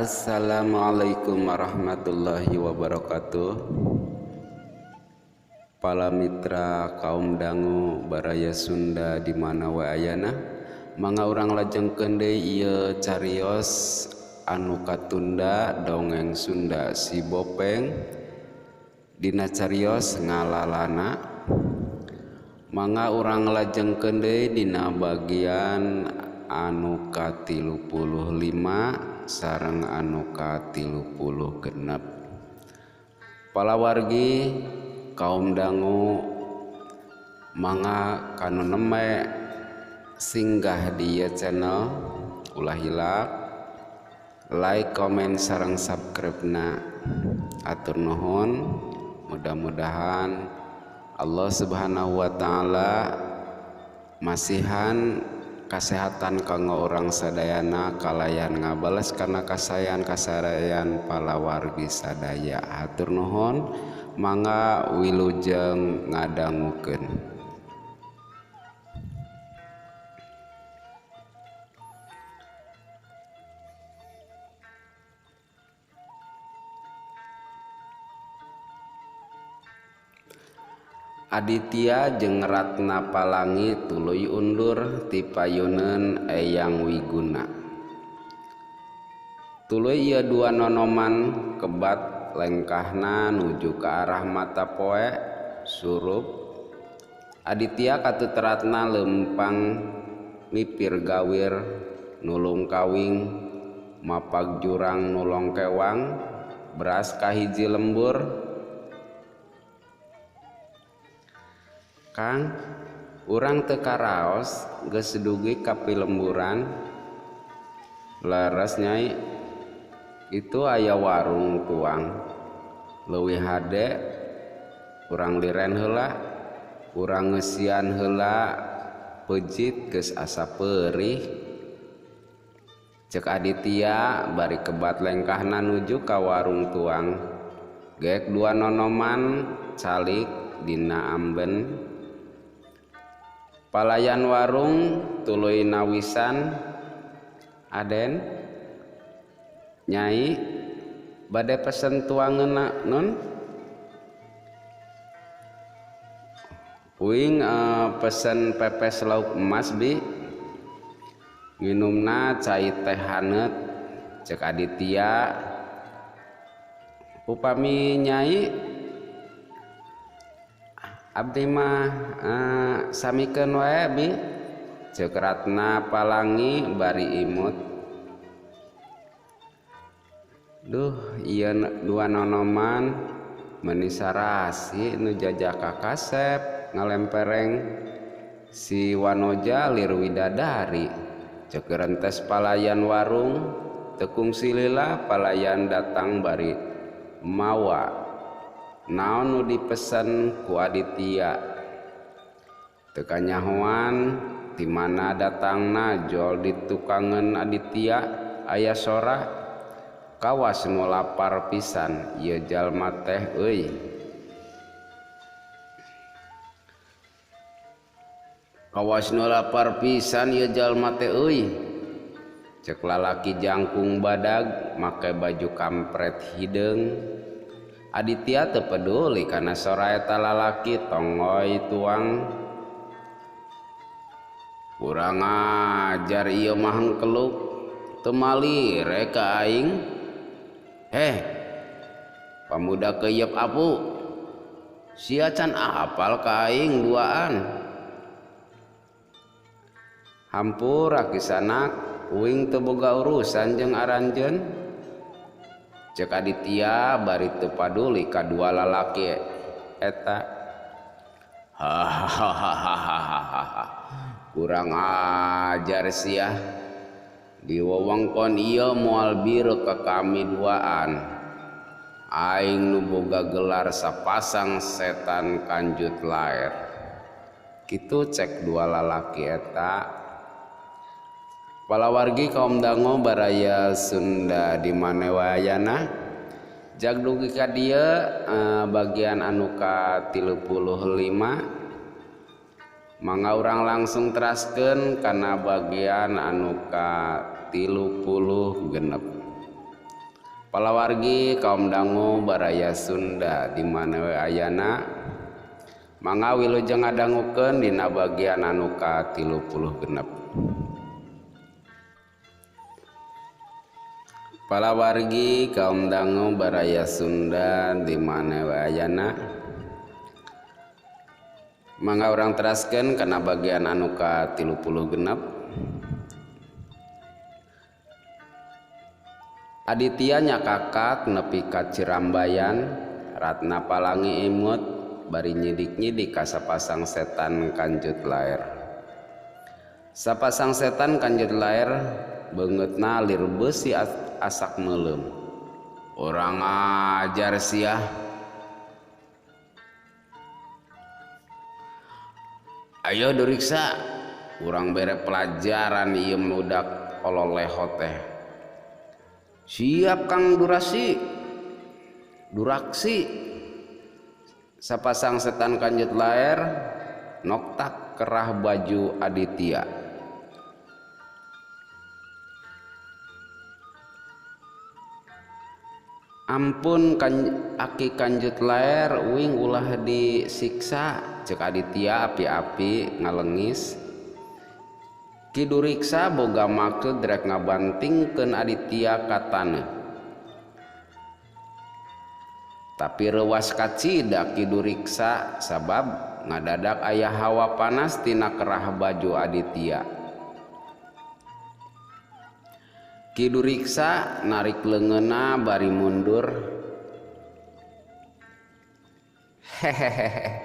Assalamualaikum warahmatullahi wabarakatuh. Para mitra kaum dangu baraya Sunda di mana wae ayana, mangga urang lajengkeun deui ieu carios anu katunda dongeng Sunda Si Bopeng. Dina carios ngalalana, mangga urang lajengkeun deui dina bagian anu ka-35 sareng anu ka-36. Palawargi kaum dangu mangga kanu neme singgah di ieu channel, ulah hilap like, komen, sareng subscribe-na. Atur nuhun, mudah-mudahan Allah Subhanahu wa taala masihan kasehatan kanggo urang sadayana kalayan ngabales kana kasayan kasarayan palawargi sadaya. Hatur nuhun, mangga wilujeng ngadangukeun. Aditya jeung Ratna Palangi tuluy undur ti payuneun Eyang Wiguna. Tuluy ieu dua nonoman kebat lengkahna nuju ka arah mata poe surup. Aditya katut Ratna lempang mipir gawir nulung kawing mapag jurang nulong kewang beras kahiji lembur. Kang, urang teu karaos geus dugi ka pilemburan. Leres nyai, itu aya warung tuang. Leuwih hade urang liren heula, urang ngeusian heula pejit geus asa perih. Cek Aditya bari kebat lengkahna nuju ka warung tuang. Geek dua nonoman calik dina amben. Palayan warung tuluy nawisan, Aden, nyai bade pesen tuangeunna nun? Uing pesen pepes lauk emas bi, nginumna cai teh haneut. Cek Aditya, upami nyai abdi mah samikeun wae bi. Cek Ratna Palangi bari imut. Duh, ieu dua nonoman meuni sarasi nu jajaka kasep ngalempereng si Wanoja lir widadari. Cek rentes palayan warung tekung silila palayan datang bari mawa naon nu dipesen ku Aditya. Teu kanyahoan ti mana datangna jol ditukangeun Aditya aya sora kawas nu lapar pisan ieu jalma teh euy. Kawas nu lapar pisan ieu jalma teh euy. Cek lalaki jangkung badag make baju kampret hideung. Aditya teu peduli kana sora eta lalaki tonggoy tuang. Kurang ajar ieu mah hengkeluk teu malire ka aing. Heh, pamuda keyep apu, sia can apal ka aing duaan. Hampura kisanak, uing teu boga urusan jeung aranjeun. Cek Aditya bari teu paduli ka dua lalaki eta. Hahaha, kurang ajar sia. Di wewengkon ieu moal biru ka kami duaan. Aing nu boga gelar sapasang setan kanjut laer. Kitu cek dua lalaki eta. Palawargi kaum dangu baraya Sunda di mana wayana, jag dugi ka dieu bagian anu ka-35, mangga urang langsung teraskeun kana bagian anu ka-36. Palawargi kaum dangu baraya Sunda di mana we ayana mangga wilujeng ngadangukeun dina bagian anu ka-36. Palawargi kaum dangu baraya Sunda di mana we ayana mangga urang teraskeun kana bagian anu ka-36. Aditya nyakakak nepi ka Cirambayan, Ratna Palangi imut bari nyidik-nyidik ka sapasang setan kanjut laer. Sapasang setan kanjut laer beungeutna lir beusi asak meuleum. Urang ajar sia. Ayo Duriksa, urang bere pelajaran ieu budak ololeho teh. Siap Kang Durasi. Duraksi. Sapasang setan kanjut laer noktak kerah baju Aditya. Ampun aki kanjut laer uing ulah disiksa, cek Aditya api-api ngalengis. Ki Duriksa boga maksud rek ngabantingkeun Aditya ka taneuh. Tapi reuwas kacida Ki Duriksa sabab ngadadak aya hawa panas tina kerah baju Aditya. Ki Duriksa narik leungeunna bari mundur. Hehehe.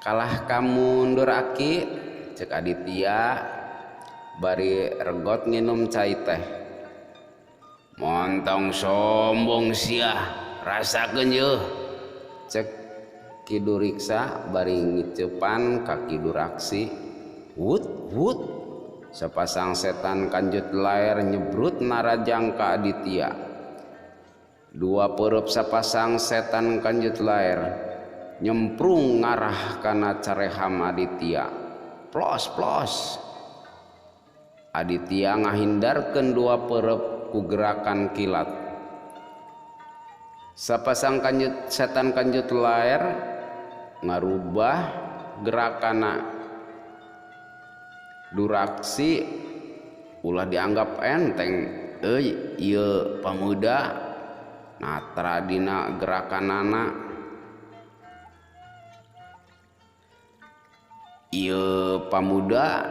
Kalah ka mundur aki, cek Aditya bari regot nginum cai teh. Montong sombong sia, rasakeun yeuh, cek Ki Duriksa bari ngiceupan ka Ki Duraksi. Wut wut, sapasang setan kanjut laer nyebrut narajang ka Aditya. Dua peureub sapasang setan kanjut laer nyemprung ngarah kana careham Aditya. Plos plos. Aditya ngahindarkeun dua peureub ku gerakan kilat. Sapasang kanjut setan kanjut laer ngarubah gerakana. Duraksi ulah dianggap enteng euy ieu pamuda natra dina gerakanana. Ieu pamuda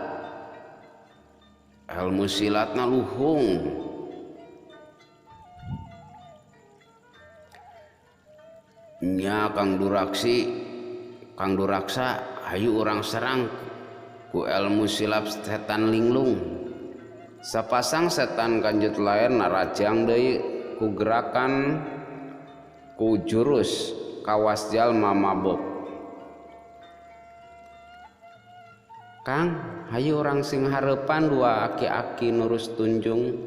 ilmu silatna luhung. Nya Kang Duraksi, Kang Duraksa, hayu urang serang ku ilmu silap setan linglung. Sapasang setan kanjut laer narajang deui ku gerakan ku jurus kawas jalma mabok. Kang, hayu urang sing hareupan dua aki-aki nurus tunjung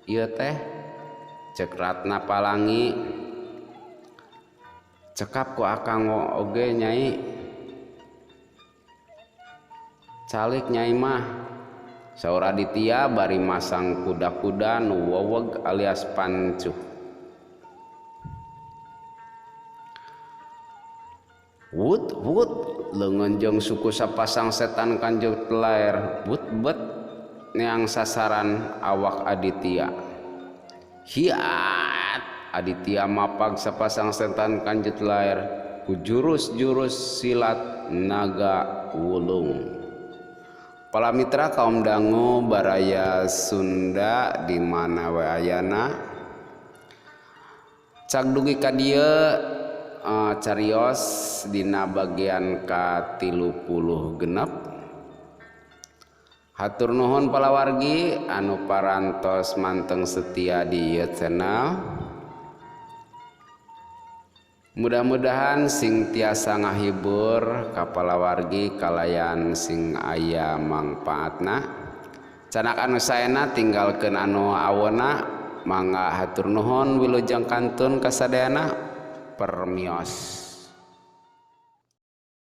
ieu teh, cek Ratna Palangi. Cekap ku akang oge nyai. Calik nyai mah, saur Aditya bari masang kuda-kuda nu weweg alias pancuh. Wut wut, leungeun jeung suku sapasang setan kanjut laer wut bet neang sasaran awak Aditya. Hiat, Aditya mapag sapasang setan kanjut laer ku jurus-jurus silat naga wulung. Pala mitra kaum dangu baraya Sunda di mana we ayana, cak dugi ka dieu carios dina bagian ka-36. Hatur nuhun palawargi anu parantos manteng setia di ieu channel. Mudah-mudahan sing tiasa ngahibur ka palawargi kalayan sing aya mangpaatna. Canak anu saena tinggalkeun anu awona, mangga hatur nuhun wilujeng kantun kasadayana. Permios.